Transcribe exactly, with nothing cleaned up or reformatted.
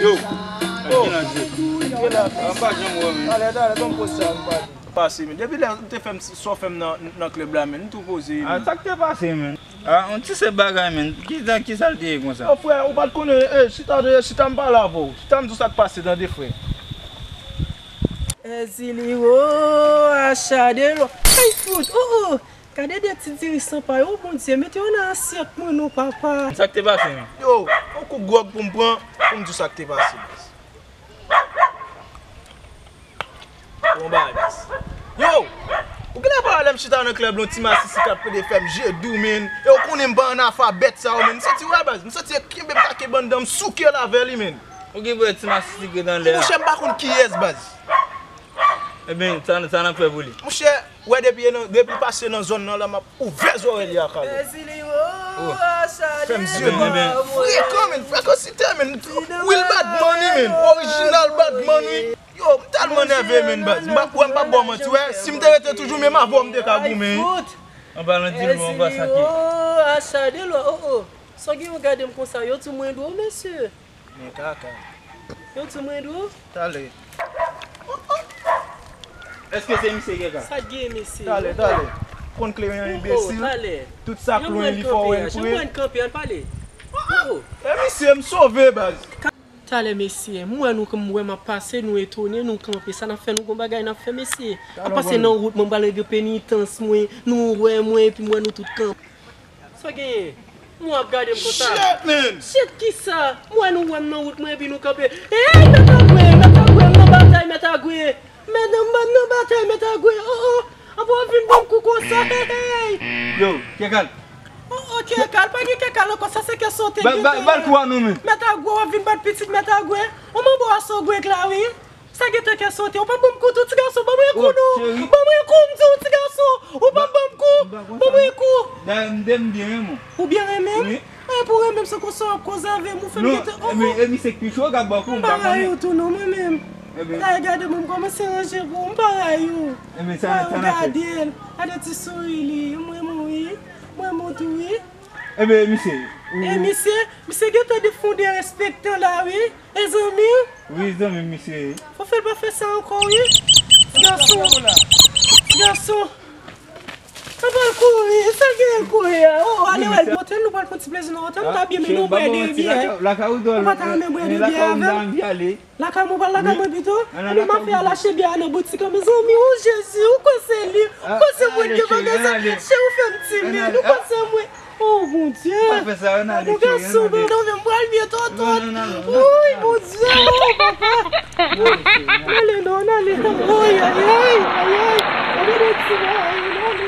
Yo, yo, yo la. An pa janm wè, men. Talè, talè, ban m poze sa, m pale. Pase, men. Depi lè ou te fè m, sa w fè m nan, nan klèb la, men, m tou poze, men. Ah, sa k te pase, men? Ah, yon ti sèl bagay, men. Ki sa, ki sa l te ye konsa? Yo, frè, ou pa t konnen, eh, chita de, chita m pale avè w. Chita m di w sa k pase, tande, frè. Ezili, oh, achade lò. Ay, fout, oh, oh. Gade de ti diri san pa yo, Bondye, mete yo nan asyèt mwen non, papa. Sa k te pase, men? Yo, yon kou gwòg pou m pran, pou m di w sa k te pase, baz. Bon bagay, baz. Yo, ou genlè pa wè lè m chita nan klèb la, yon ti masisi k ap pede fè m je dou, men. E ou konnen m pa annafè bèt sa yo, men. M santi, wè, baz, m santi e kenbe m ta kenbe anndan m souke l avè li, men. Ou gen pou wè ti masisi ki ret anlè a. Monchè, m pa konn kiyès, baz. Ebyen, sa, sa n ap fè pou li? Monchè, wè depi e nan, depi l pase nan zòn nan la, m ap ouvè zòrèy li ak ale. Fè m zye dou. Frekan, men, frekansite, men. Real bad man li, men. Orijinal bad man, wi. Yo, m tèlman nève, men, baz. M pa, wè, m pa ba w manti, wè. Si m te rete toujou menm avè w, m te ka goumen, wi. An palan di nou, an pa sake. Achade lò, oh, oh. Sa gen yo gade m konsa, yo di mwen dwo, mesye. Men kaka. Yo di mwen dwo. Talè. Èske se misye Keka? Sa gen, mesye? Talè, talè. Konn Kleyon enbesil. Talè. Tout sa Kleyon li fè w wè l pre. Jan mwen kanpe, al pale. Oh, oh. E misye, m sove, baz. Talè, mesye. M wè nou, m wè m ap pase, nou etone, nou kanpe. Sa n ap fè, nou gon bagay n ap fè, mesye. An pase nan wout mwen, m pral regle penitans mwen, nou wè mwen, epi m wè nou tout kanpe. Sa genyen? M wè w ap gade m konsa. Shit, man! Shit, kisa? M wè nou wè m nan wout mwen epi nou kanpe. Hey, Mèt Agwe! Mèt Agwe, m nan batay, Mèt Agwe! Mèt, m nan batay, Mèt Agwe! Oh, oh! Apa w ap vin ban m kou konsa? Hey, hey! Yo, Kekal! Oh, oh, Kekal! Pa gen Kekal ankò, sa se kè sote. Ba l kou a nou menm. Mèt Agwe, w ap vin bat pitit Mèt Agwe? Ou manbo a sogwèk la, wi. Sa gentan kè sote. Ou pa ban m kou tou, ti gason. Ban mwen kou non. Ban mwen kou, m di w, ti gason. Ou pa ban m kou. Ban mwen kou. Dayè, m de m byen renmen w. Ou byen renmen m? Wi. E pou renmen m, se konsa w ap koze avè m, ou fè m gentan. Non, e misye k pi cho k ap ba w kou, m pa konnen. M pa rayi w tou non, mwen menm. Dayè, gade mwen, m kòmanse ranje pou ou, m pa rayi w. Ebyen, sa, sa n ap fè. Gade l. Gade ti souri li. M renmen w, wi. M renmen w tou, wi. Ebyen, misye. E misye, misye gentan defonde respektan la, wi. E zanmi w? Wi, zanmi m misye ye. Fò fè l pa fè sa ankò, wi. Ti gason. Ti gason. Ann pral kouri. Sa l genyen l kouri a? Oh, ale wè l nan otèl, nou pral pran ti plezi nan otèl, nou ta byen, men nou bwè de byè. Ou pa ta renmen bwè de byè avè m? Lakay mwen, pral lakay mwen pito. Epi m ap fè al achte byè a nan boutik la. Mezanmi, oh Jezi, ou kwè se li? Ou kwè se mwen ki gen bagay sa? Cheri, ou fè m timid. Ou kwè se mwen? Oh, Bondye! Pa fè sa, ann ale, cheri, ann ale. Gason, non, men m pral byen tòtòt. Wouy, Bondye, oh, papa. Ann ale, non, ann ale. Ay, ay, ay, ay, ay. Ann ale, ti, ay, non, non.